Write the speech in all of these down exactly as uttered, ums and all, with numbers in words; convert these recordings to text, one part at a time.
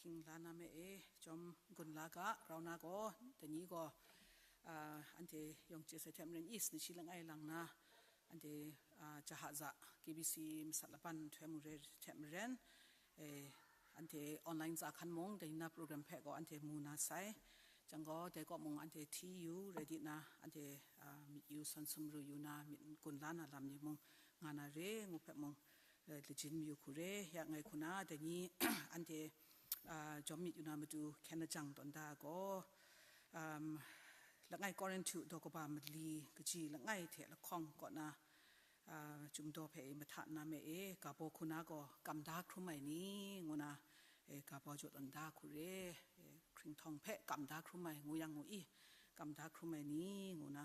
Hkying la na me e, jawm gun la ga, grau na gaw, dai ni gaw, ah, anhte yawng chye sai hte maren, East ni shi langai lang na, anhte, ah, Jahaza, K B C masat laban nhtoi mung re hte maren, eh, anhte online za hkan mung, dai ni na program hpe gaw anhte mu na sai. Jang gaw, dai kaw mung anhte hti yu, ready na, anhte, ah, myit yu, sawn sumru yu na, myit gun la na lam ni mung nga na re, ngu hpe mung, eh, lajin mayu hku re, ya ngai hku na, dai ni anhte, ah, jawm myit yu na matu hkyen lajang tawn da gaw, um, langai Korinhtu daw kaba mali kaji langai hte lahkawng kaw na, ah, Chyum daw hpe e mahta na me e, ga baw hku na gaw kam da hkrum ai ni, ngu na, e, ga baw jaw tawn da hku re, e, hkringhtawng hpe kam da hkrum ai, ngu yang ngu i, kam da hkrum ai ni, ngu na,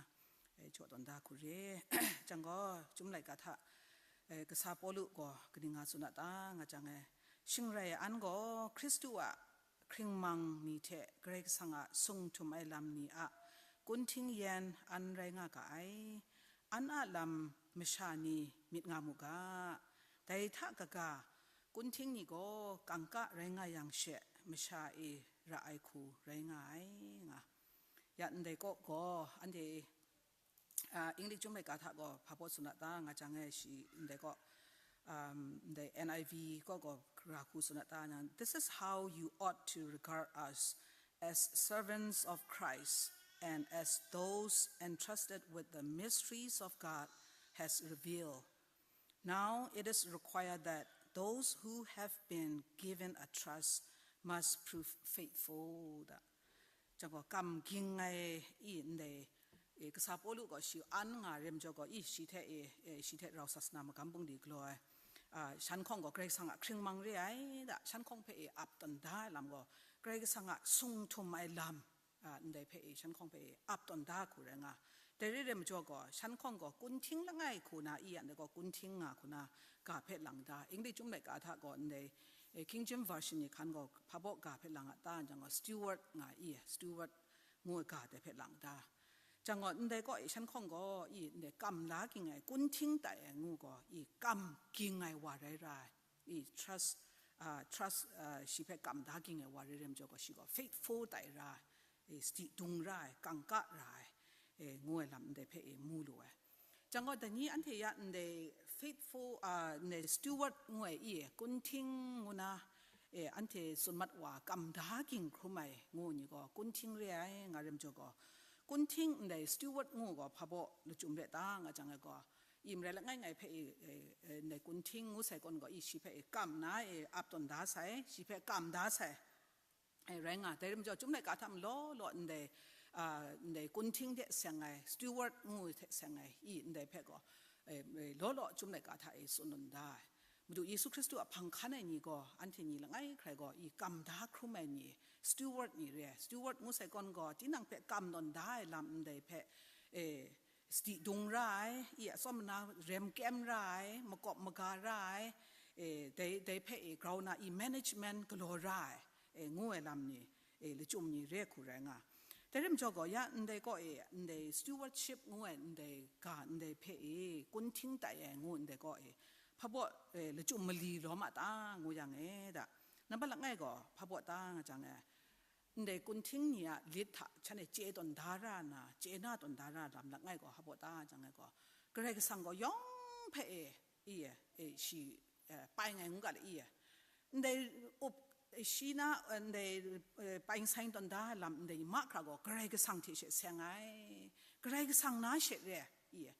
e, jaw tawn da hku re. Jang gaw, Chyum laika hta, e, kasa Pawlu gaw kaning nga tsun a ta, nga jang e, shing rai an gaw Hkristu a hkringmang ni hte Karai Kasang a sung htum ai lam ni a kunhting yan an rai nga ga ai. An a lam masha ni myit nga mu ga. Dai hta kaga, kunhting ni gaw kangka rai nga yang she, masha e ra ai hku rai nga ai, nga. Ya ndai kaw gaw, anhte, ah, English Chyum laika hta gaw hpa baw tsun a ta, nga jang e shi ndai kaw, um, ndai N I V kaw gaw ra hku tsun a ta, nang, "This is how you ought to regard us, as servants of Christ and as those entrusted with the mysteries of God has revealed. Now it is required that those who have been given a trust must prove faithful," da. Jang gaw, kam ging ai i ndai, e, kasa Pawlu gaw shi an nga rem jaw gaw, i shi hte e, e, shi hte rau sasana magam bungli galaw ai, a, shan hkawng gaw Karai Kasang a hkringmang re ai da, shan hkawng hpe e ap tawn da ai lam gaw, Karai Kasang a sung htum ai lam, a, ndai hpe e, shan hkawng hpe e ap tawn da hku rai nga. Dai re ai majaw gaw, shan hkawng gaw kunhting langai hku na i, ya ndai gaw kunhting nga hku na ga hpe lang da. English Chyum laika hta gaw ndai, e, King James Version ni hkan gaw hpa baw ga hpe lang a ta, jang gaw steward nga i, steward ngu ai ga dai hpe lang da. Jang gaw, ndai kaw e shan hkawng gaw i, ndai kam la ging ai, kunhting tai ai ngu gaw i, kam ging ai wa rai ra ai, i, trust, ah, trust, ah, shi hpe kam da ging ai wa rai re ai majaw gaw, shi gaw faithful tai ra ai, e, sadi dung ra ai, kangka ra ai, e, ngu ai lam ndai hpe e mu lu ai. Jang gaw, dai ni anhte ya ndai faithful, ah, ndai steward ngu ai i, kunhting ngu na, e, anhte tsun mat wa, kam da ging hkrum ai ngu ni gaw, kunhting re ai, nga re ai majaw gaw, kunhting ndai steward ngu gaw hpa baw lachyum re ta, nga jang ai gaw, i marai langai ngai hpe i, e, e, ndai kunhting ngu sai kawn gaw, i shi hpe i kam na, e, ap tawn da sai, shi hpe kam da sai. E, rai nga, dai re ai majaw, Chyum laika hta mung law law ndai, a, ndai kunhting hte seng ai, steward ngu hte seng ai, i ndai hpe gaw, e, e, law law Chyum laika hta e tsun tawn da ai. Madu Yesu Hkristu a hpang hkan ai ni gaw, anhte ni langai hkrai gaw, i kam da hkrum ai ni, steward ni re ai. Steward ngu sai kawn gaw, tinang hpe kam tawn da ai lam ndai hpe, e, sadi dung ra ai, i atsawm ana rem kyem ra ai, makawp maga ra ai, e, dai, dai hpe e grau na i management galaw ra ai, e, ngu ai lam ni, e, lachyum ni re hku rai nga. Dai re ai majaw gaw, ya ndai kaw e, ndai stewardship ngu ai ndai ga ndai hpe e, kunhting tai ai ngu ndai kaw e, hpa baw, e, lachyum mali lawm a ta ngu yang e da. Nambat langai gaw, hpa baw ta nga jang e, ndai kunhting ni a lit hta shanhte chye tawn da ra na, chye na tawn da ra lam langai gaw, hpa baw ta jang ai gaw, Karai Kasang gaw yawng hpe e, i e, e, shi, e, pai ngai ngu ga le, i e. Ndai up, e, shi na, e, ndai, e, pai sain tawn da lam ndai mahkra gaw Karai Kasang hte she seng ai, Karai Kasang na she re, i e.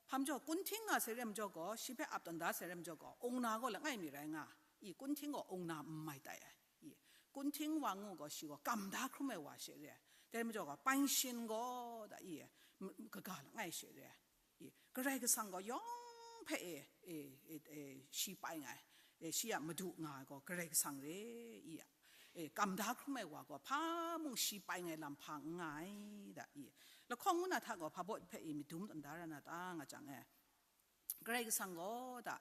Hpa majaw, kunhting nga sai re ai majaw gaw, shi hpe ap tawn da sai re ai majaw gaw, ung na gaw langai mi rai nga, i kunhting gaw ung na n mai tai ai. I, kunhting wa ngu gaw, shi gaw kam da hkrum ai wa she re ai. Dai majaw gaw, pangshin gaw da, i, m-, kaga langai she re ai. I, Karai Kasang gaw yawng hpe e, e, e, e, shi pai nga ai. E, shi a madu nga ai gaw Karai Kasang re, i, e, kam da hkrum ai wa gaw hpa mung shi pai ngai lam hpa n nga ai da, i. Lahkawng ngu na hta gaw hpa baw hpe i madum tawn da ra na ta nga jang e. Karai Kasang gaw da,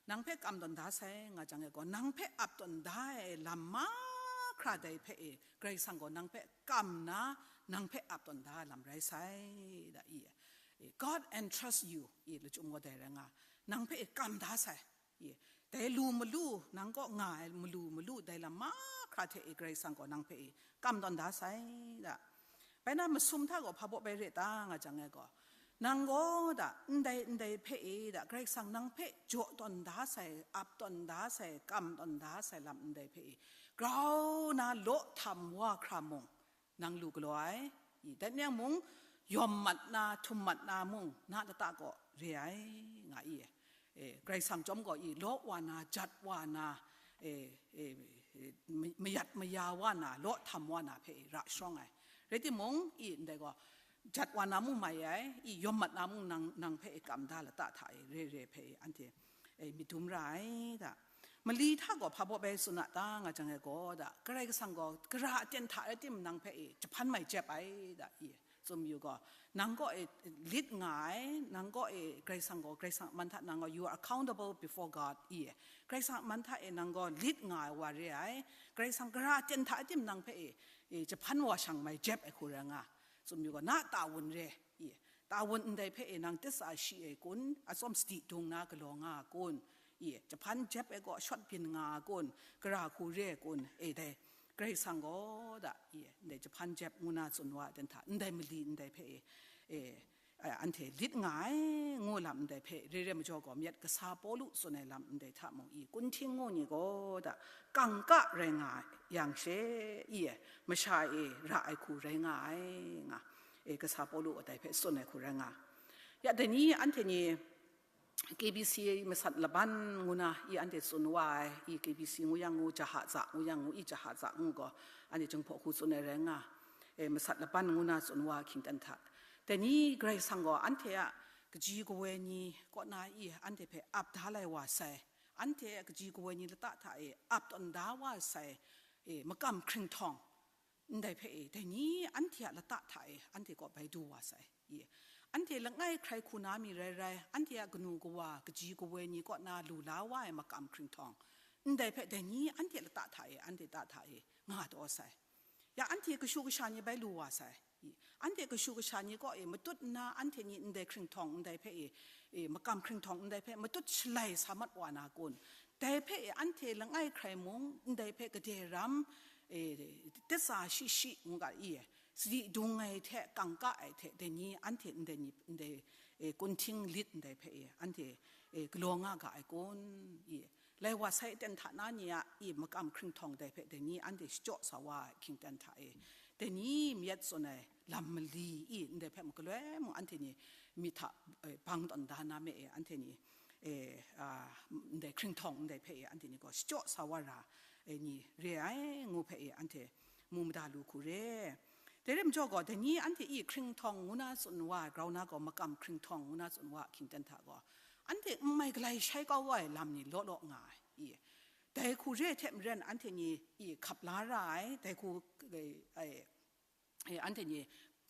nang hpe kam tawn da sai nga jang e gaw, nang hpe ap tawn da ai lam mahkra dai hpe e, Karai Kasang gaw nang hpe kam na, nang hpe ap tawn da ai lam rai sai, da i e. God entrust you, i lachyum gaw dai rai nga, nang hpe e kam da sai, i dai lu malu, nang kaw nga ai malu malu, dai lam mahkra hte e Karai Kasang gaw nang hpe e kam tawn da sai da. Bai na masum hta gaw hpa baw bai re ta nga jang e gaw, nang gaw da, ndai ndai hpe e da, Karai Kasang nang hpe jaw tawn da sai, ap tawn da sai, kam tawn da sai lam ndai hpe e, grau na law htam wa hkra mung, nang lu galaw ai, i, dat ni yang mung, yawm mat na, htum mat na mung, na lata kaw re ai, nga i, e, Karai Kasang chyawm gaw i, law wa na, jat wa na, e, e, e, ma-, mayat maya wa na, law htam wa na hpe ra sharawng ai. Rai timung, i, ndai gaw, jat wa na mung mai ai, i, yawm mat na mung nang, nang hpe i kam da lata hta e, re re hpe i, anhte, e, myit dum ra ai da. Mali hta gaw hpa baw bai tsun a ta nga jang ai gaw da, Karai Kasang gaw gara aten hta rai tim nang hpe e jahpan mai jep ai da i, tsun yu gaw, nang gaw e lit nga ai, nang gaw e Karai Kasang gaw, Karai Kasang man hta nang gaw, you are accountable before God i, Karai Kasang man hta e nang gaw lit nga ai wa re ai, Karai Kasang gara aten hta rai tim nang hpe e, e jahpan wa shang mai jep ai hku rai nga, tsun yu gaw, na ta wun re i, ta wun ndai hpe e nang tisa shi ai kun, atsawm sadi dung na galaw nga ai kun, i, jahpan jep ai gaw shawt byin nga ai kun, gara hku re ai kun, e dai, Karai Kasang gaw da, i, ndai jahpan jep ngu na tsun wa ai ten hta, ndai mali ndai hpe e, e, e, anhte lit nga ai, ngu lam ndai hpe, re re majaw gaw, myit kasa Pawlu tsun ai lam ndai hta mung, i, kunhting ngu ni gaw da, kangka rai nga yang she, i, masha e ra ai hku rai nga ai, nga, e, kasa Pawlu a dai hpe tsun ai hku rai nga. Ya, dai ni, anhte ni, K B C masat laban ngu na i anhte tsun wa ai, i K B C ngu yang ngu, Jahaza ngu yang ngu, i Jahaza ngu gaw, anhte Jinghpaw hku tsun ai rai nga, e, masat laban ngu na tsun wa ai hkying ten hta. Dai ni Karai Kasang gaw anhte a kaji kawoi ni kaw na i anhte hpe ap da lai wa sai, anhte a kaji kawoi ni lata hta e ap tawn da wa sai, e, makam hkringhtawng, ndai hpe e, dai ni anhte a lata hta e, anhte kaw bai du wa sai. I, anhte langai hkrai hku na mi rai rai, anhte a kanu kawa, kaji kawoi ni kaw na lu la wa ai makam hkringhtawng, ndai hpe dai ni anhte lata hta e, anhte ta hta e, nga taw sai. Ya, anhte kashu kasha ni bai lu wa sai. I, anhte kashu kasha ni kaw e matut nna, anhte ni ndai hkringhtawng ndai hpe e, e, makam hkringhtawng ndai hpe matut shalai sa mat wa na kun, dai hpe e anhte langai hkrai mung, ndai hpe gade ram, e, tisa shi shi ngu ga i, sadi dung ai hte kangka ai hte, dai ni anhte ndai ni, ndai, e, kunhting lit ndai hpe e, anhte, e, galaw nga ga ai kun? I, lai wa sai ten hta na ni a, i, makam hkringhtawng dai hpe, dai ni anhte shachyaw sa wa ai hkying ten hta e, dai ni myit tsun ai lam mali i, ndai hpe magaloi mung anhte ni myit hta, e, bang tawn da na me e, anhte ni, e, a, ndai hkringhtawng ndai hpe e, anhte ni gaw shachyaw sa wa ra, e, ni re ai ngu hpe e, anhte mu mada lu hku re. Dai rai majaw gaw, dai ni anhte i hkringhtawng ngu na tsun wa ai grau na gaw, makam hkringhtawng ngu na tsun wa ai hkying ten hta gaw, anhte n mai galai shai kau wa ai lam ni law law nga ai. I, dai hku re ai hte maren anhte ni i hkap la ra ai, dai hku, e, e, e, anhte ni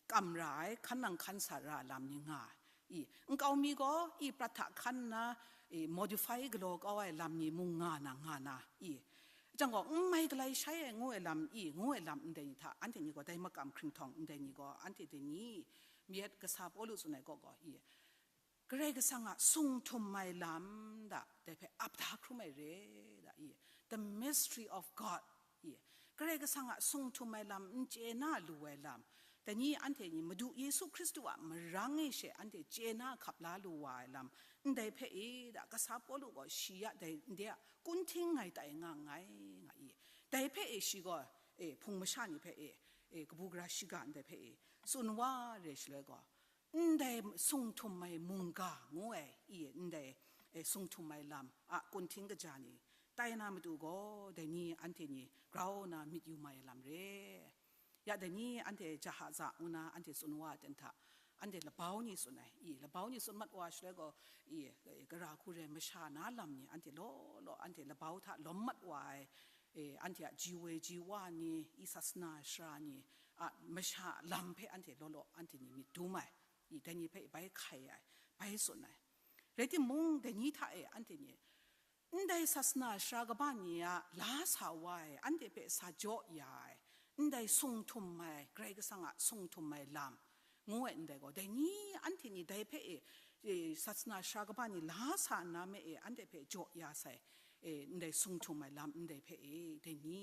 kam ra ai, hkan nang hkan sa ra ai lam ni nga ai. I, nkau mi gaw i prat hta hkan nna, i, modify galaw kau ai lam ni mung nga na, nga na, i, jang gaw, n mai galai shai ai ngu ai lam, i, ngu ai lam ndai ni hta, anhte ni gaw dai makam hkringhtawng ndai ni gaw, anhte dai ni, myit kasa Pawlu tsun ai gaw gaw, i, Karai Kasang a sung htum ai lam da, dai hpe ap da hkrum ai re da, i, the mystery of God, i, Karai Kasang a sung htum ai lam n chye na lu ai lam, dai ni anhte ni Madu Yesu Hkristu a marang e she anhte chye na hkap la lu wa ai lam, ndai hpe e da, kasa Pawlu gaw shi a dai, ndai a kunhting ngai tai nga nngai, nga i. Dai hpe e shi gaw, e, hpung masha ni hpe e, e, kabu gara shiga ndai hpe e, tsun wa re shaloi gaw, ndai sung htum ai mungga ngu ai, i, ndai, e, sung htum ai lam a kunhting kaja ni, tai na matu gaw, dai ni anhte ni grau na myit yu mai ai lam re. Ya, dai ni anhte Jahaza ngu na anhte tsun wa ai ten hta, anhte labau ni tsun ai, i, labau ni tsun mat wa shaloi gaw, i, gara hku re masha na lam ni anhte law law, anhte labau hta lawm mat wa ai, e, anhte a ji woi ji wa ni, i sasana sara ni a masha lam hpe anhte law law, anhte ni myit dum ai, i, dai ni hpe bai hkai ai, bai tsun ai. Rai timung, dai ni hta e anhte ni, ndai sasana sara kaba ni a la sa wa ai, anhte hpe sa jaw ya ai, ndai sung htum ai, Karai Kasang a sung htum ai lam, ngu ai ndai gaw, dai ni anhte ni dai hpe e, e, sasana sara kaba ni la sa nna me e, anhte hpe jaw ya sai, e, ndai sung htum ai lam ndai hpe e, dai ni,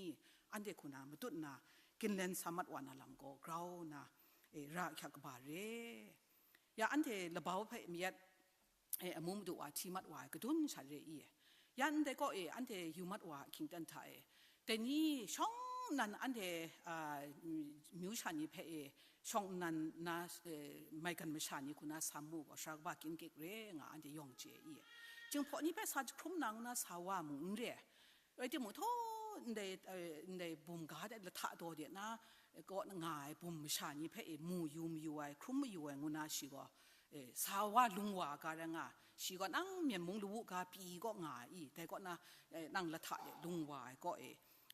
anhte hku na matut nna, ginlen sa mat wa na lam gaw grau nna, e, ra ahkyak kaba re. Ya anhte labau hpe mayat, e, amu madu wa hti mat wa ai kadun sha re i? Ya ndai kaw e, anhte yu mat wa ahkying ten hta e, dai ni shawng nnan anhte, a, myu sha ni hpe e, shawng nnan na, e, maigan masha ni hku na sa mu gaw, sara kaba kyin kik re nga anhte yawng chye i? Jinghpaw ni hpe sa jahkrum na ngu na sa wa mu n re. Rai timung, htaw ndai, e, ndai bum ga de lahta daw de na, e, kaw nga ai bum masha ni hpe e mu yu mayu ai, hkrum mayu ai ngu na shi gaw, e, sa wa lung wa ga rai nga, shi gaw nang Myen mung lawu ga pyi kaw nga ai i, dai kaw na, e, nang lahta de lung wa ai kaw e,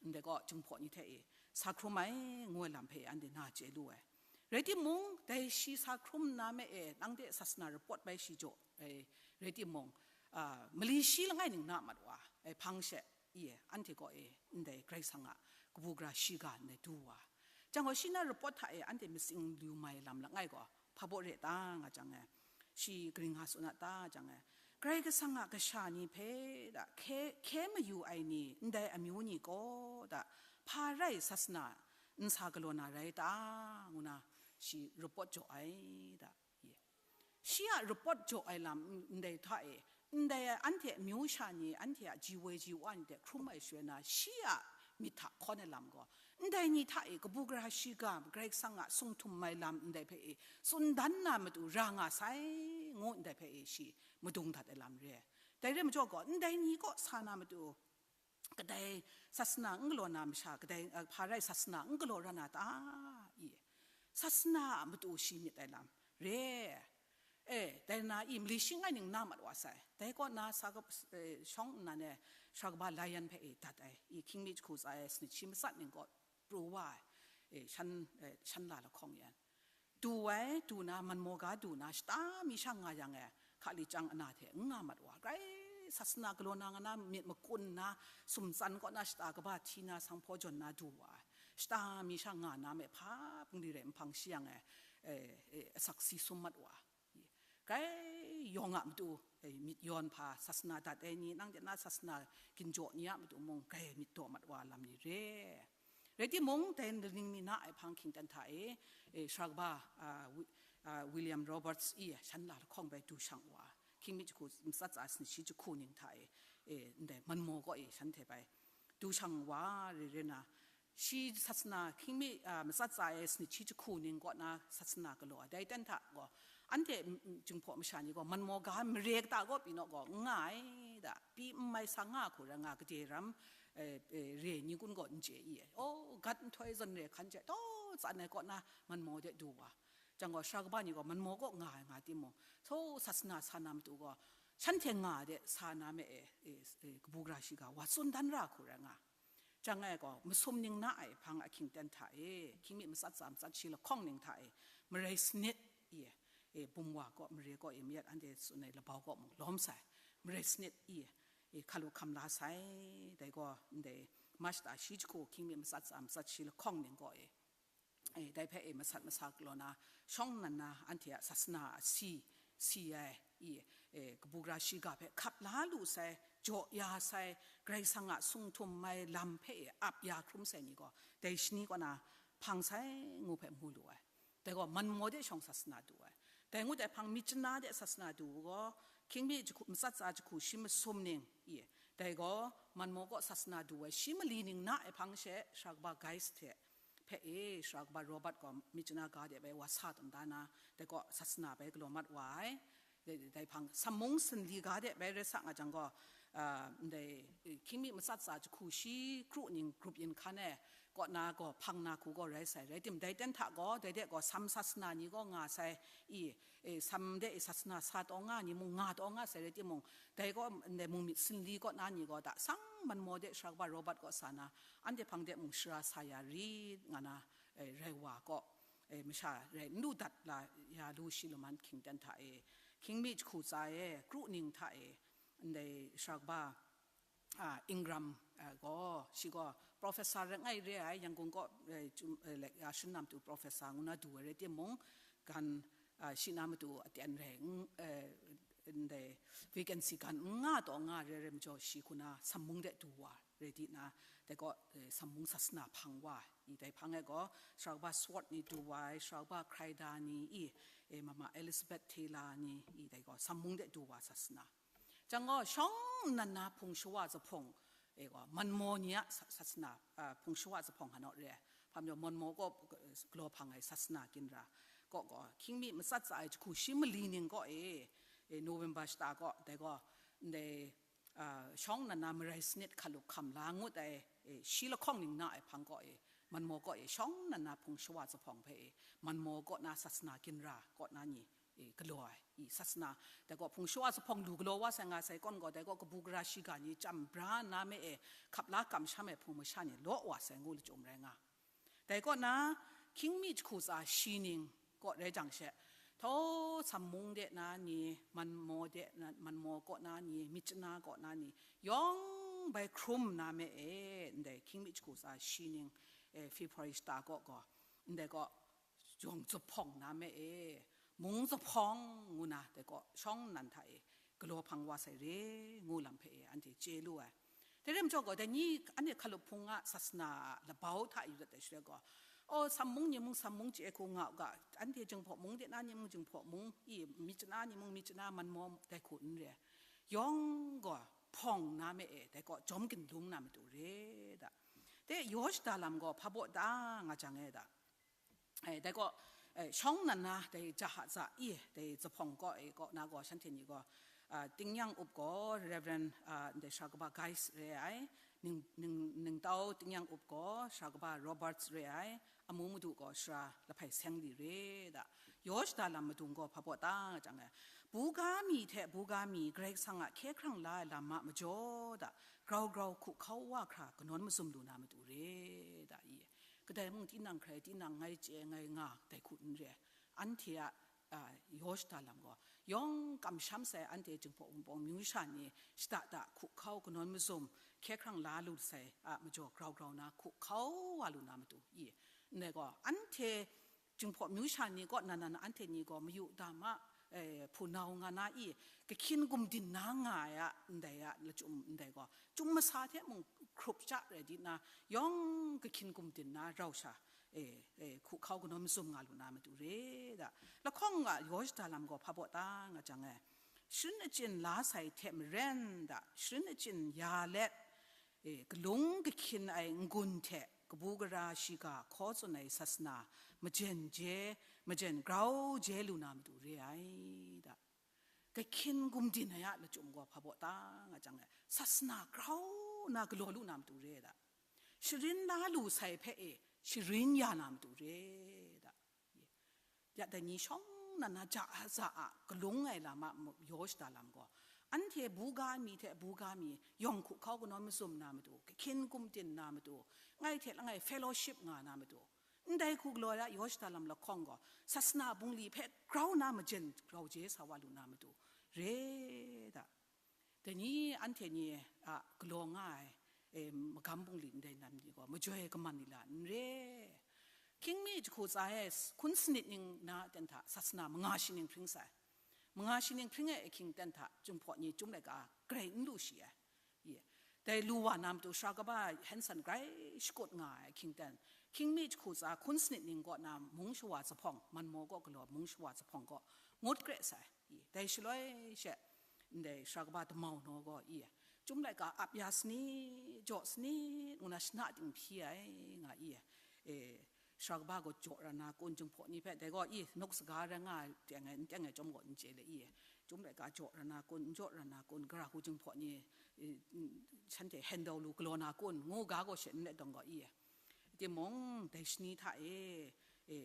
ndai kaw Jinghpaw ni hte e sa hkrum ai ngu ai lam hpe anhte na chye lu ai. Rai timung, dai shi sa hkrum nna me e, nang de sasana rapawt bai shi jaw, e, rai timung, a, mali shi langai ning na mat wa, e, hpang she, i e, anhte kaw e, ndai Karai Kasang a kabu gara shiga ndai du wa. Jang gaw, shi na rapawt hta e, anhte matsing lu mai lam langai gaw, hpa baw re ta nga jang e, shi karing nga tsun a ta jang e, Karai Kasang a kasha ni hpe da, hkye, hkye mayu ai ni, ndai amyu ni gaw da, hpa rai sasana n sa galaw na rai ta, ngu na shi rapawt jaw ai da. Ye. Shi a rapawt jaw ai lam ndai hta e, ndai anhte amyu sha ni, anhte a ji woi ji wa ni hte hkrum ai shwe na, shi a myit hta hkawn ai lam gaw, ndai ni hta e kabu gara shiga, Karai Kasang a sung htum ai lam ndai hpe e tsun dan na matu ra nga sai, ngu ndai hpe e shi madung dat ai lam re. Dai re majaw gaw, ndai ni kaw sa na matu, kadai sasana n galaw na masha, kadai, eh, hpa rai sasana n galaw ra na ta? I, sasana a matu shi myit ai lam re. E, dai na i mali shi langai ning na mat wa sai. Dai kaw na sa ga, eh, shawng nnan e, sara kaba layan hpe e dat ai. I hkying mi jahku tsa e sanit shi matsat ning kaw pru wa ai. E, shan, eh, shan la lahkawng yan. Du ai, du na, manmaw ga du na, shata mi sha nga yang e, hkali chyang ana hte n nga mat wa, grai sasana galaw na nga na myit makun na, sumtsan kaw na shata kaba hti na, sanghpaw jawn na du wa ai. Shata mi sha nga na me hpa bungli rai nhpang shi yang e, e, e, asak si sum mat wa. Grai yawng a matu, e, myit yawn hpa, sasana dat ai ni, nang de na sasana ginjaw ni a matu mung, grai myit daw mat wa lam ni re. Rai timung, dai laning mi na ai hpang hkying ten hta e, e, sara kaba, a, Wi-, a, William Roberts i shan la lahkawng bai du shang wa, hkying mi jahku matsat tsa sanit shi jahku ning hta e, e, ndai manmaw kaw e shanhte bai du shang wa re re na, shi sasana hkying mi, a, matsat tsa e sanit shi jahku ning kaw na sasana galaw ai. Dai ten hta gaw, anhte, mm, mm, Jinghpaw masha ni gaw, manmaw ga mare kata kaw pyi naw gaw, n nga ai da, pyi n mai sa nga hku rai nga, gade ram, eh, eh, re ni kun gaw n chye i, oh, gat nhtoi zawn re hkan hte taw tsan ai kaw na manmaw de du wa. Jang gaw, sara kaba ni gaw manmaw kaw nga ai nga timung, so sasana sa na matu gaw, shanhte nga de sa na me e, e, e, kabu gara shiga wa tsun dan ra hku rai nga. Jang ai gaw, masum ning na ai hpang ahkying ten hta e, hkying mi matsat tsa matsat shi lahkawng ning hta e, marai sanit i, e, bum wa kaw, mare kaw e, mayat anhte tsun ai labau kaw mung lawm sai, marai sanit i, e, hkalu hkam la sai, dai gaw ndai March ta shi jahku hkying mi matsat tsa matsat shi lahkawng ning kaw e, e, dai hpe e masat masa galaw na, shawng nnan na, anhte a sasana a si, si ai, i, e, kabu gara shiga hpe hkap la lu sai, jaw ya sai, Karai Kasang a sung htum ai lam hpe e ap ya hkrum sai ni gaw, dai shani kaw na hpang sai ngu hpe mu lu ai. Dai gaw manmaw de shawng sasana du ai. Dai ngut ai hpang myit chana de sasana du gaw, hkying mi jahku, matsat tsa jahku shi masum ning, i, dai gaw manmaw kaw sasana du ai, shi mali ning na ai hpang she, sara kaba Guise hte, hpe e, sara kaba Robert gaw myit chana ga de bai wa sa tawn da na, dai kaw sasana bai galaw mat wa ai. Dai, dai hpang, sammung sanli ga de bai rai sa nga jang gaw, ah, ndai, eh, hkying mi matsat tsa jahku shi kru ning grup yin hkan e, kaw na gaw hpang na hku gaw rai sai. Rai tim, dai ten hta gaw, dai de gaw sam sasana ni gaw nga sai, i, e, sam de e sasana sa taw nga ni mung, nga taw nga sai rai timung, dai gaw ndai mung myit sanli kaw na ni gaw da sang manmaw de sara kaba Robert kaw sa na, anhte hpang de mung shara sa ya rit nga na, e, rai wa kaw, e, masha rai n lu dat la ya lu shi laman hkying ten hta e, hkying mi jahku tsa e, kru ning hta e, ndai sara kaba, a, Ingram, a, gaw, shi gaw professor langai re ai, Yangon kaw, e, chum, e, like, a, shun na matu professor ngu na du ai rai timung, gan, a, shi na matu aten rai, n-, e, ndai vacancy gan n nga taw nga re ai majaw, shi hku na Sammung de du wa rai di na, dai gaw, eh, Sammung sasana hpang wa i, dai hpang e gaw, sara kaba Sword ni du wa ai, sara kaba Khrida ni i, eh, Mama Elizabeth Taylor ni i, dai gaw Sammung de du wa sasana. Jang gaw, shawng nnan na hpung shawa zuphpawng, e gaw, Manmaw ni a sa-, sasana, a, hpung shawa zuphpawng hanaw re ai. Hpa majaw, Manmaw kaw, eh, galaw hpang ai sasana ginra kaw gaw, hkying mi matsat tsa ai jahku shi mali ning kaw e, e, November shata kaw, dai gaw, ndai, a, shawng nnan na marai sanit hkalup hkam la ngut ai, e, shi lahkawng ning na ai hpang kaw e, Manmaw kaw e, shawng nnan na hpung shawa zuphpawng hpe e, Manmaw kaw na sasana ginra kaw na ni, e, galaw ai, i sasana, dai gaw hpung shawa zuphpawng lu galaw wa sai nga sai kawn gaw, dai gaw kabu gara shiga ni chyam bra nna me e, hkap la kamsham ai hpung masha ni law wa sai ngu lachyum rai nga. Dai kaw na, hkying mi jahku tsa shi ning kaw rai jang she, thaw Sammung de na ni, Manmaw de na, Manmaw kaw na ni, Myitkyina kaw na ni, yawng bai hkrum na me e, ndai hkying mi jahku tsa shi ning, e, February shata kaw gaw, ndai kaw, jawng zuphpawng na me e, mung zuphpawng ngu na, dai kaw shawng nnan hta e galaw hpang wa sai re ngu lam hpe e, anhte chye lu ai. Dai rai majaw gaw, dai ni anhte hkalup hpung a sasana a labau hta yu dat ai shaloi gaw, o, Sammung ni mung Sammung chye hku nga u ga, anhte Jinghpaw mung de na ni mung Jinghpaw mung, i, Myitkyina ni mung Myitkyina, Manmaw dai hku n re ai. Yawng gaw hpawng na me e, dai kaw jawm ginlung na matu re da. De, yaw shada lam gaw hpa baw da nga jang e da. Eh, dai gaw, eh, shawng nnan na, dai Jahaza i, dai zuphpawng kaw, eh, kaw na gaw, shanhte ni gaw, ah, Tingnyang Up gaw, Reverend, ah, ndai sara kaba Guys re ai, Ning, Ning, Ningtau Tingnyang Up gaw, sara kaba Roberts re ai, amu madu gaw, sara Lahpai Seng li re da. Yaw shada lam madung gaw, hpa baw ta nga jang e, buga mi hte buga mi, Karai Kasang a hkye hkrang la ai lam a majaw da, grau grau hku hkau wa hkra, kanawn mazum lu na matu re da, i. Kadai mung tinang hkrai tinang ngai chye ngai nga dai hku n re ai. Anhte a, a, yaw shada lam gaw, yawng kamsham sai anhte Jinghpaw Wunpawng myu sha ni shada da hku hkau kanawn mazum hkye hkrang la lu sai a majaw grau grau na hku hkau wa lu na matu i. Ndai gaw, anhte Jinghpaw myu sha ni kaw nan nan anhte ni gaw mayu dam a, eh, hpunau nga na i, kahkyin gumdin na nga ai a, ndai a lachyum ndai gaw, chyum masa hte mung hkrup ja rai di na, yawng kahkyin gumdin na rau sha, eh, eh, hku hkau kanawn mazum nga lu na matu re da. Lahkawng a yaw shada lam gaw hpa baw ta nga jang e, sharin achyin la sai hte maren da, sharin achyin ya let, e, galung kahkyin ai n-gun hte kabu gara shiga hkaw tsun ai sasana majen je, majen grau je lu na matu re ai da. Kahkyin gumdin ai a lachyum gaw hpa baw ta nga jang e, sasana grau na galaw lu na matu re da. Sharin la lu sai hpe e, sharin ya na matu re da. Ya dai ni shawng nnan na Jahaza a galung ai lam a yaw shada lam gaw, anhte buga mi hte buga mi yawng hku hkau kanawn mazum na matu, kahkyin gumdin na matu, ngai hte langai fellowship nga na matu, ndai hku galaw ai a yaw shada lam lahkawng gaw, sasana bungli hpe grau na majen grau je sa wa lu na matu re da. Dai ni anhte ni a galaw nga ai, e, magam bungli ndai lam ni gaw majoi kaman ni la n re. Hkying mi jahku tsa e s-, hkun sanit ning na ten hta sasana manga shi ning hpring sai. Manga shi ning hpring ai ahkying ten hta Jinghpaw ni Chyum laika grai n lu shi ai. Ye. Dai lu wa na matu sara kaba Henson grai shakut nga ai ahkying ten, hkying mi jahku tsa hkun sanit ning kaw na mung shawa zuphpawng, Manmaw kaw galaw mung shawa zuphpawng kaw ngut kre sai. I, dai shaloi she, ndai sara kaba damau naw gaw i, Chyum laika ap ya sani, jaw sani, ngu na shana ting hpyi ai nga i, e, sara kaba gaw jaw ra na kun, Jinghpaw ni hpe, dai gaw i, nuk saga rai nga ai, teng ai, n teng ai chyawm gaw n chye le i, Chyum laika jaw ra na kun, n jaw ra na kun, gara hku Jinghpaw ni, e, n-, shanhte handle lu galaw na kun, ngu ga gaw she n let dawng gaw i, timung, dai shani hta e, e,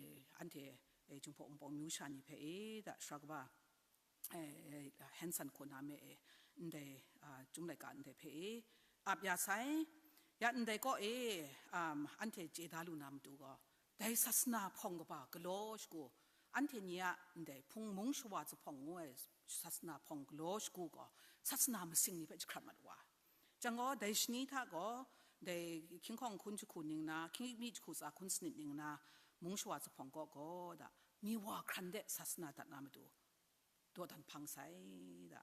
e, anhte, e, Jinghpaw Wunpawng myu sha ni hpe e, da, sara kaba, e, e, Henson hku na me e, ndai, a, Chyum laika ndai hpe e, ap ya sai. Ya ndai kaw e, um, anhte chye da lu na matu gaw, dai sasana hpawng kaba galaw shagu, anhte ni a ndai hpung mung shawa zuphpawng ngu ai sasana hpawng galaw shagu gaw, sasana masing ni hpe jahkrat mat wa. Jang gaw, dai shani hta gaw, dai hkying hkawng hkun jahku ning na, hkying mi jahku tsa hkun sanit ning na, mung shawa zuphpawng kaw gaw da, mi wa hkran de sasana dat na matu, dawdan hpang sai da.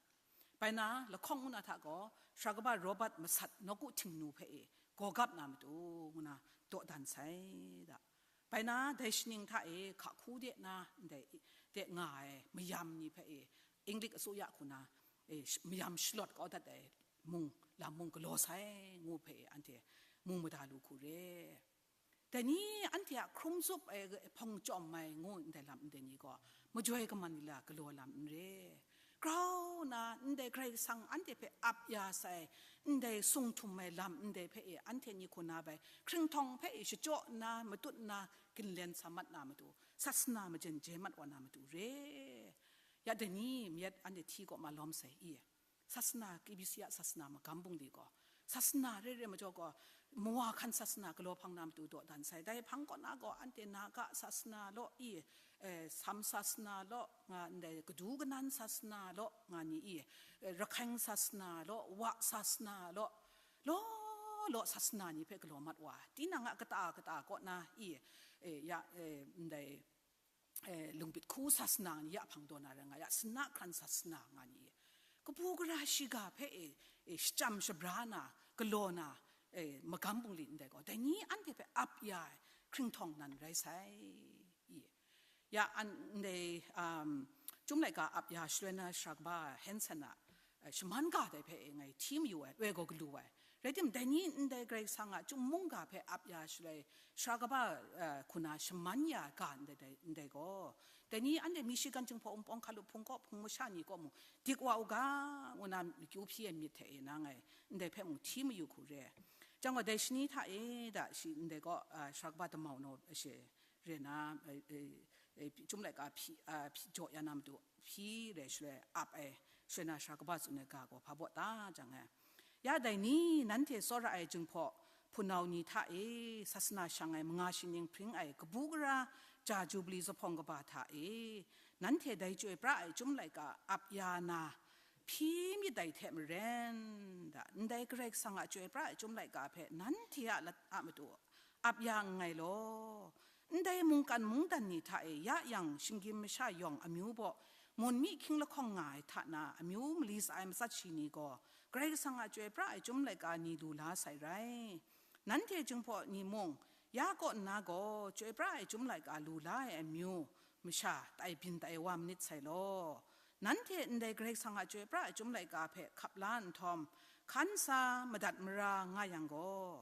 Bai na lahkawng ngu na hta gaw, sara kaba Robert masat nawku htingnu hpe e gawgap na matu ngu na dawdan sai da. Bai na dai shaning hta e hka hku de na ndai de nga ai mayam ni hpe e English asuya hku na e sh- mayam shalawt kau dat ai mung, lam mung galaw sai ngu hpe e anhte mu mada lu hku re. Dai ni anhte a hkrum zup ai hpawng chyawm ai ngu ndai lam ndai ni gaw majoi kaman ni la galaw lam n re. Grau na ndai Karai Kasang anhte hpe ap ya sai, ndai sung htum ai lam ndai hpe e anhte ni hku na bai hkringhtawng hpe e shachyaw nna, matut nna, ginlen sa mat na matu, sasana majen je mat wa na matu re. Ya dai ni mayat anhte hti kaw ma lawm sai i? Sasana, K B C a sasana magam bungli gaw, sasana re re majaw gaw, mawa hkan sasana galaw hpang na matu dawdan sai. Dai hpang kaw na gaw, anhte Naga sasana law i, eh, Sam sasana law, nga ndai Kadu Kanan sasana law, nga ni i, eh, Rakheng sasana law, Wa sasana law, law law sasana ni hpe galaw mat wa, tinang a kata kata kaw na i, eh, ya, eh, ndai, eh, Lungbit Hku sasana ni ya hpang daw na rai nga, ya Sana Hkran sasana nga ni, kabu gara shiga hpe e, e shachyam shabra na, galaw na, e magam bungli ndai gaw, dai ni anhte hpe ap ya ai hkringhtawng nan rai sai. I, ya an ndai, um, Chyum laika ap ya shaloi na sara kaba Hanson a, eh, shaman ga dai hpe e ngai hti mayu ai, loi gaw galu ai. Rai tim, dai ni ndai Karai Kasang a Chyum mungga hpe ap ya shaloi, sara kaba, eh, hku na shaman ya ga ndai, dai, ndai gaw, dai ni anhte Michigan Jinghpaw Wunpawng hkalup hpung kaw hpung masha ni kaw mung dik wa u ga, ngu na akyu hpyi ai myit hte e na ngai ndai hpe mung hti mayu hku re. Jang gaw, dai shani hta e da shi ndai gaw, ah, sara kaba damau naw she re na, eh, eh, eh, Chyum laika hpyi, ah, hpyi jaw ya na matu hpyi re shaloi ap ai, shaloi na sara kaba tsun ai ga gaw hpa baw ta jang ai. Ya dai ni, nanhte tsawra ai Jinghpaw hpunau ni hta e, sasana shang ai manga shining hpring ai kabu gara ja Jubili zuphpawng kaba hta e, nanhte dai Chyoi pra ai Chyum laika ap ya na hpyi myit dai hte maren, da, ndai Karai Kasang a Chyoi pra ai Chyum laika hpe nanhte a lat a matu ap ya nngai law. Ndai mungkan mungdan ni hta e ya yang shinggyim masha yawng amyu baw, mun mi hkying lahkawng nga ai hta na amyu mali sa ai matsat shi ni gaw, Karai Kasang a Chyoi pra ai Chyum laika ni lu la sai rai. Nanhte Jinghpaw ni mung, ya kaw nna gaw Chyoi pra ai Chyum laika lu la ai amyu masha tai byin tai wa manit sai law. Nanhte ndai Karai Kasang a Chyoi pra ai Chyum laika hpe hkap la nhtawm, hkan sa madat mara nga yang gaw,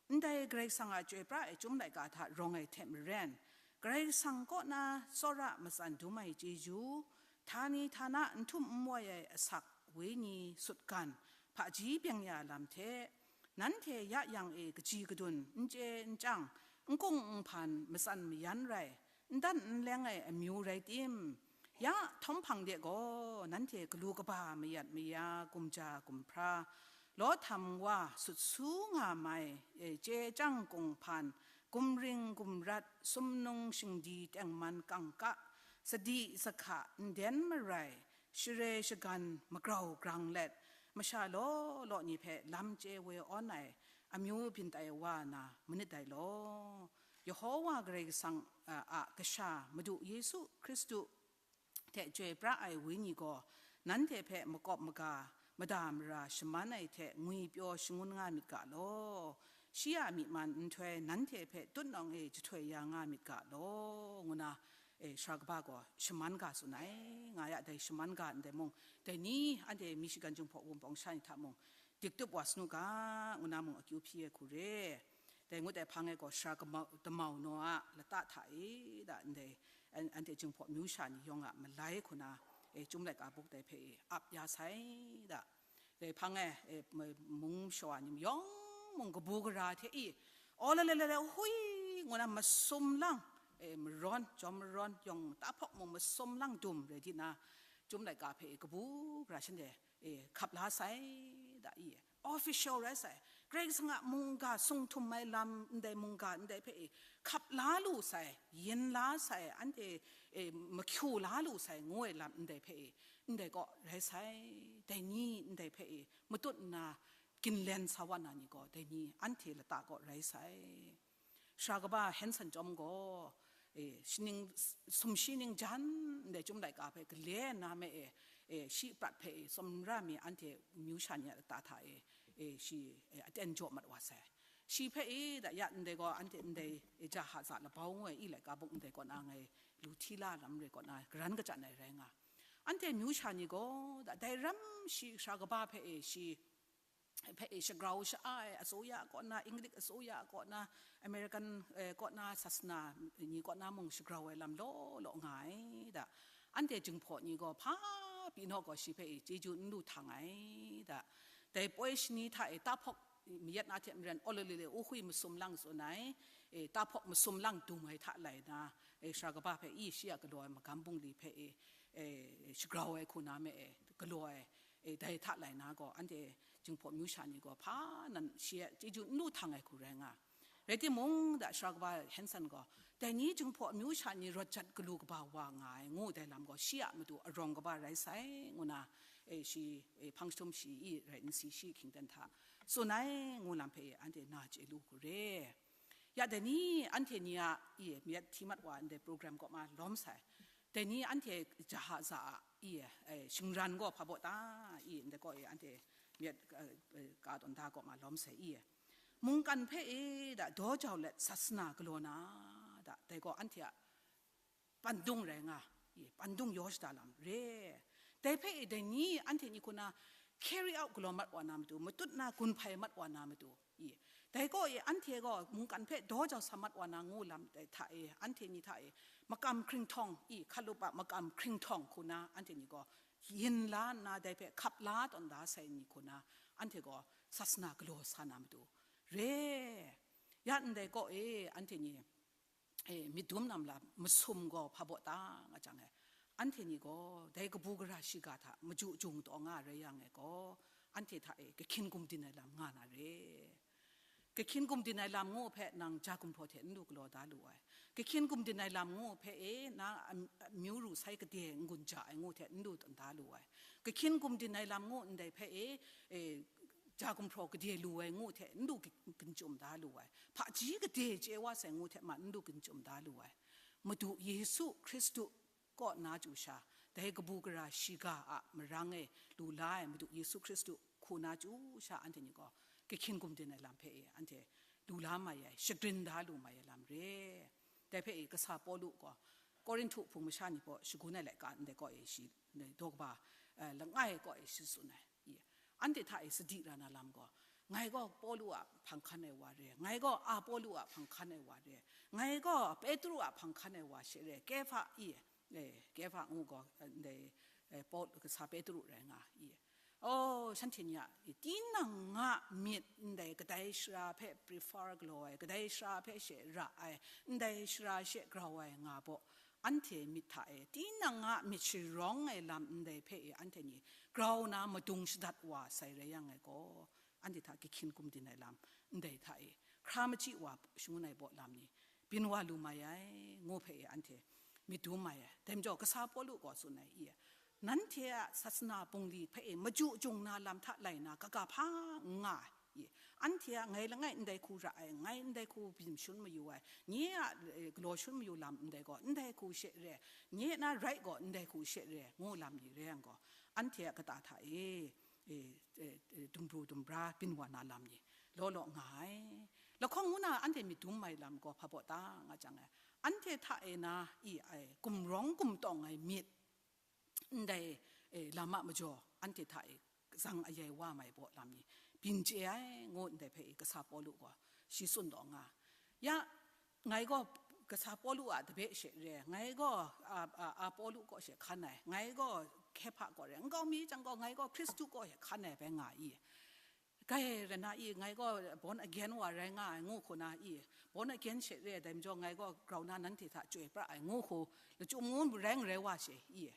ndai Karai Kasang a Chyoi pra ai Chyum laika hta rawng ai hte maren, Karai Kasang kaw na tsawra matsan dum ai chyeju, htani htana n htum n wai ai asak, wenyi, sutgan, hpaji byeng ya lam hte, nanhte ya yang e kaji kadun, n chye n chyang, n kung n hpan, matsan mayan rai, n dan n leng ai amyu rai tim, ya htawm hpang de gaw nanhte galu kaba mayat maya, gumja gumhpra, law htam wa sut su nga mai, e, chye chyang kung hpan, gumring gumrat, sumnung shingdi tengman kangka, sadi sahka, nden marai, share shagan magrau grang let, masha law law ni hpe lam chye woi awn ai amyu byin tai wa na manit dai law. Yehowa Karai Kasang a, a Kasha, Madu Yesu Hkristu hte Chyoi pra ai Wenyi gaw nanhte hpe makawp maga, mada mara shaman ai hte ngwipyaw shangun nga myit ga law. Shi a myi man nhtoi nanhte hpe tutnawng e jahtoi ya nga myit ga law, ngu na, e, sara kaba gaw shaman ga tsun ai. Nga ya dai shaman ga ndai mung, dai ni anhte Michigan Jinghpaw Wunpawng sha ni hta mung, diktup wa sanu ga, ngu na mung akyu hpyi ai hku re. Dai ngut ai hpang e gaw sara kama-, damau naw a lata hta e da ndai, an-, anhte Jinghpaw myu sha ni yawng a malai hku na, e, Chyum laika buk dai hpe e ap ya sai da. Dai hpang e, e, ma-, mung mashawa ni yawng mung kabu gara hte i, aw, la, la, la, la, hui, ngu na masum lang, e, marawn, jawm marawn, yawng tahpawk mung masum lang dum rai di na, Chyum laika hpe e kabu gara shanhte e, hkap la sai, da i, official rai sai, Karai Kasang a mungga sung htum ai lam ndai mungga ndai hpe e, hkap la lu sai, yin la sai, anhte e, mahkyu la lu sai, ngu ai lam ndai hpe e, ndai kaw rai sai, dai ni ndai hpe e, matut nna ginlen sa wa na ni gaw, dai ni anhte lata kaw rai sai. Sara kaba Hanson chyawm gaw, e, shaning, sumshi ningjan ndai Chyum laika hpe gale nna me e, e, shi prat hpe e, tsawmra mi anhte amyu sha ni a lata hta e, e, shi, e, aten jaw mat wa sai. Shi hpe e, da ya ndai gaw anhte ndai, e, Jahaza labau ngu ai i laika buk ndai kaw na ngai lu hti la lam re kaw na garan kachyan ai rai nga. Anhte amyu sha ni gaw, da dai ram shi sara kaba hpe e, shi hpe e shagrau sha-a ai, asuya kaw na, Inglik asuya kaw na, American, eh, kaw na, sasana ni kaw na mung shagrau ai lam law law nga ai da. Anhte Jinghpaw ni gaw hpa pyi naw gaw shi hpe e chyeju n lu htang ai da. Dai poi shani hta e tahpawk mayat na hte maren, ololile uhui masum lang tsun ai, e, tahpawk masum lang dung ai hta lai na, e, sara kaba hpe i shi a galaw ai magam bungli hpe e, e, shagrau ai hku na me e, galaw ai, e, dai hta lai na gaw, anhte Jinghpaw amyu sha ni gaw hpa nan shi a chyeju n lu htang ai hku rai nga. Rai timung, da sara kaba Henson gaw, dai ni Jinghpaw amyu sha ni rawt jat galu kaba wa nga ai, ngu dai lam gaw, shi a matu arawng kaba rai sai, ngu na, e, shi, e, hpang jahtum shi i rai nsi shi hkying ten hta tsun ai, ngu lam hpe e, anhte na chye lu hku re. Ya dai ni anhte ni a, i, mayat hti mat wa ndai program kaw ma lawm sai. Dai ni anhte Jahaza a, i, eh, shingran gaw hpa baw ta, i, ndai kaw e anhte myit, eh, eh, ka tawn da kaw ma lawm sai, i. Mungkan hpe e da daw jau let sasana galaw na, da, dai gaw anhte a pandung rai nga, i, pandung yaw shada lam re. Dai hpe e dai ni anhte ni hku na carry out galaw mat wa na matu, matut na gun hpai mat wa na matu, i. Dai gaw e anhte gaw mungkan hpe daw jau sa mat wa na ngu lam dai hta e, anhte ni hta e, makam hkringhtawng, i, hkalup a makam hkringhtawng hku na anhte ni gaw yin la nna dai hpe hkap la tawn da sai ni hku na anhte gaw sasana galaw sa na matu re. Ya ndai kaw e anhte ni, e, myit dum nam lam masum gaw hpa baw ta nga jang e, anhte ni gaw dai kabu gara shiga hta maju jung taw nga rai yang e gaw, anhte hta e kahkyin gumdin ai lam nga na re. Kahkyin gumdin ai lam ngu hpe nang ja gumhpraw hte n lu galaw da lu ai. Kahkyin gumdin ai lam ngu hpe e na am-, amyu ru sai gade n-gun ja ai ngu hte n lu tawn da lu ai. Kahkyin gumdin ai lam ngu ndai hpe e, e, ja gumhpraw gade lu ai ngu hte n lu gu-, gun chyum da lu ai. Hpaji gade chye wa sai ngu hte ma n lu gun chyum da lu ai. Madu Yesu Hkristu kaw na chyu sha, dai kabu gara shiga a marang e lu la ai Madu Yesu Hkristu hku na chyu sha anhte ni gaw kahkyin gumdin ai lam hpe e anhte lu la mai ai, shagrin da lu mai ai lam re. Dai hpe e kasa Pawlu gaw Korinhtu hpung masha ni hpe shagun ai laika ndai kaw e shi, ndai daw kaba, eh, langai kaw e shi tsun ai. I, anhte hta e sadi ra na lam gaw, ngai gaw Pawlu a hpang hkan ai wa re, ngai gaw Apolo a hpang hkan ai wa re, ngai gaw Petru a hpang hkan ai wa she re, Kehpa, i, eh, Kehpa ngu gaw, eh, ndai, eh, Paul, kasa Petru rai nga, i. Oh, shanhte ni a, i, tinang a myit ndai kadai shara hpe prefer galaw ai, kadai shara hpe she ra ai, ndai shara she grau ai nga baw, anhte myit hta e, tinang a myit sharawng ai lam ndai hpe e, anhte ni grau na madung shadat wa sai rai yang ai gaw, anhte hta kahkyin gumdin ai lam ndai hta e, hkra machyi wa shangun ai baw lam ni, byin wa lu mai ai, ngu hpe e anhte myit dum mai ai. Dai majaw, kasa Pawlu gaw tsun ai, i, nanhte a sasana bungli hpe e maju jung na lam hta lai na kaga hpa n nga ai. I, anhte a ngai langai ndai hku ra ai, ngai ndai hku byin shun mayu ai, nye a, eh, galaw shun mayu lam ndai gaw, ndai hku she re, nye na rai gaw, ndai hku she re, ngu lam ni re yang gaw, anhte a kata hta e, eh, eh, eh, dumbru dumbra byin wa na lam ni law law nga ai. Lahkawng ngu na anhte myit dum mai lam gaw hpa baw ta nga jang ai. Anhte hta e na i ai, gumrawng gumtawng ai myit, ndai, eh, lam a majaw, anhte hta e zang ayai wa mai baw lam ni byin chye ai, ngu ndai hpe e kasa Pawlu gaw shi tsun taw nga. Ya, ngai gaw kasa Pawlu a dabe she re, ngai gaw, a, a, Apolo kaw she hkan ai, ngai gaw Kehpa kaw re, nkau mi jang gaw ngai gaw Hkristu kaw she hkan ai bai nga i. Kai rai na i, ngai gaw born again wa rai nga ai, ngu hku na i, born again she re ai, dai majaw ngai gaw grau na nanhte hta chyoi pra ai, ngu hku lachyum ngu rai n rai wa she i.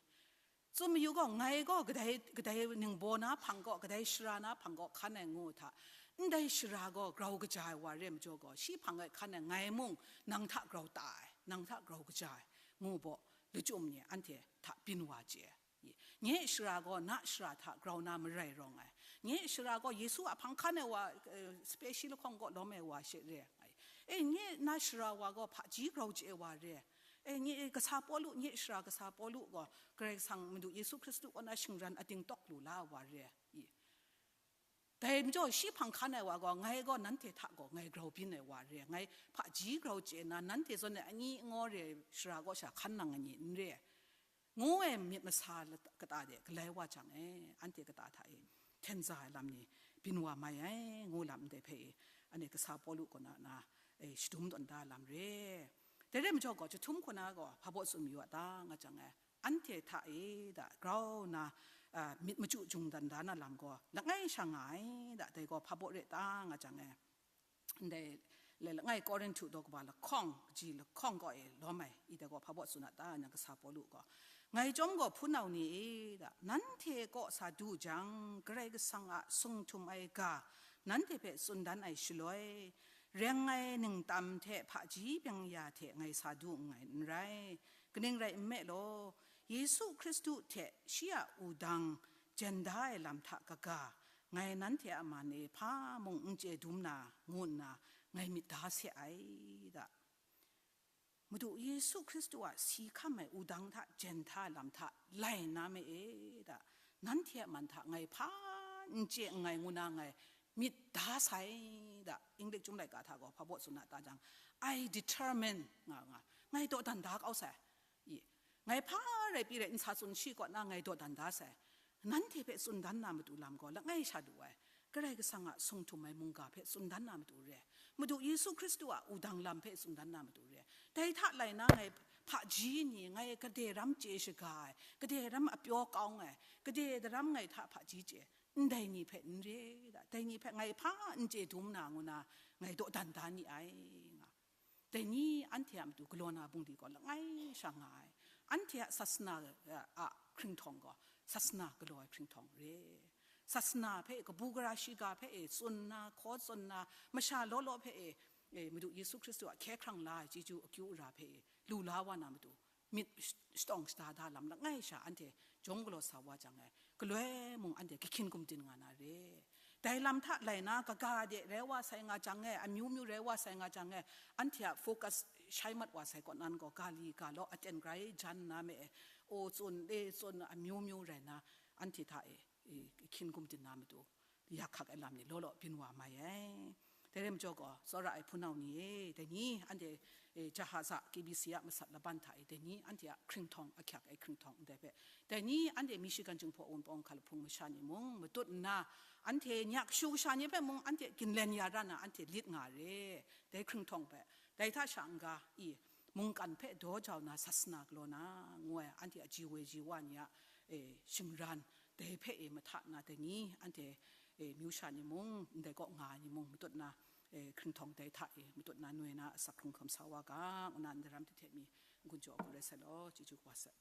Tsun mayu gaw, ngai gaw kadai, kadai ningbaw na hpang gaw, kadai shara na hpang gaw hkan ai ngu hta, ndai shara gaw grau kaja ai wa re majaw gaw, shi hpang e hkan ai ngai mung nang hta grau ta ai, nang hta grau kaja ai, ngu baw lachyum ni anhte hta byin wa chye ai. Nye shara gaw na shara hta grau na marai rawng ai. Nye shara gaw Yesu a hpang hkan ai wa, eh, special lahkawng gaw lawm ai wa she re ai. E, nye na shara wa gaw hpaji grau chye ai wa re ai. E, nye kasa Pawlu, nye shara kasa Pawlu gaw Karai Kasang Madu Yesu Hkristu kaw na shingran ating tawk lu la wa re i. Dai majaw shi hpang hkan ai wa gaw, ngai gaw nanhte hta gaw ngai grau byin ai wa re, ngai hpaji grau chye na, nanhte zawn ai ani angaw re ai shara kaw sha hkan nang ai ni n re, ngu ai myit masa kata de galai wa jang e, anhte kata hta e hten za ai lam ni byin wa mai ai, ngu lam ndai hpe e, anhte kasa Pawlu kaw na, na, e, shadum tawn da lam re. Dai rai majaw gaw, chyahtum kaw na gaw hpa baw tsun mayu a ta, nga jang e, anhte hta e da grau na, a, myit machyu jungdan da na lam gaw langai sha nga ai da, dai gaw hpa baw re ta, nga jang e, ndai le langai Korinhtu daw kaba lahkawng, kaji lahkawng kaw e lawm ai, i dai gaw hpa baw tsun a ta, nang kasa Pawlu gaw, ngai chyawm gaw hpunau ni e da, nanhte kaw sa du jang, Karai Kasang a sung htum ai ga nanhte hpe tsun dan ai shaloi, reng ai ningtam hte hpaji byeng ya hte ngai sa du nngai n rai. Kaning rai nme law, Yesu Hkristu hte shi a wudang jen da ai lam hta kaga, ngai nanhte a man e hpa mung n chye dum na, ngu nna ngai myit da se ai da. Madu Yesu Hkristu a si hkam ai wudang hta jen hta ai lam hta lai na me e da, nanhte a man hta ngai hpa n chye nngai ngu na ngai myit da sai da, English Chyum laika hta gaw hpa baw tsun a ta jang, I determine, nga, nga, ngai dawdan da kau sai. I, ngai hpa rai pyi rai, nsa tsun shi kaw na ngai dawdan da sai. Nanhte hpe tsun dan na matu lam gaw langai sha lu ai, Karai Kasang a sung htum ai mungga hpe tsun dan na matu re, Madu Yesu Hkristu a wudang lam hpe tsun dan na matu re, dai hta lai na ngai hpaji ni, ngai gade ram chye shaga ai, gade ram apyaw kawng ai, gade daram ngai hta hpaji chye, ndai ni hpe n re da, dai ni hpe ngai hpa n chye dum na ngu na ngai dawdan da ni ai, nga. Dai ni anhte a matu galaw na bungli gaw langai sha nga ai. Anhte a sasana a hkringhtawng gaw sasana galaw ai hkringhtawng re. Sasana hpe kabu gara shiga hpe e tsun na, hkaw tsun na, masha law law hpe e, e, Madu Yesu Hkristu a hkye hkrang la ai chyeju akyu ara hpe e lu la wa na matu, myit sh-, shatawng shada da lam langai sha anhte jawm galaw sa wa jang e, galoi mung anhte kahkyin gumdin nga na re. Dai lam hta lai na, kaga de rai wa sai nga jang e, amyu myu rai wa sai nga jang e, anhte a focus shai mat wa sai kaw nan gaw, ga li ga law aten grai jan na me e, o tsun, le tsun, amyu myu rai na, anhte hta e, e, hkyin gumdin na matu, yak hkak ai lam ni law law byin wa mai ai. Dai rai majaw gaw, tsawra ai hpunau ni e, dai ni anhte, e, jahaza K B C a masat laban hta e, dai ni anhte a hkringhtawng, ahkyak ai hkringhtawng ndai hpe, dai ni anhte Michigan Jinghpaw Wunpawng hkalahpung masha ni mung matut nna, anhte nyak shu kasha ni hpe mung anhte ginlen ya ra na, anhte lit nga re, dai hkringhtawng hpe. Dai hta sha n-ga i, mungkan hpe daw jau na, sasana galaw na, ngu ai anhte a ji woi ji wa ni a, e, shingran, dai hpe e mahta na, dai ni anhte, e, myu sha ni mung, ndai kaw nga ai ni mung matut na, e, hkringhtawng dai hta e matut na noi na asak hkrung hkam sa wa ga, ngu na ndaram hte hte mi n-gun jaw hku rai sai law, chyeju kaba sai.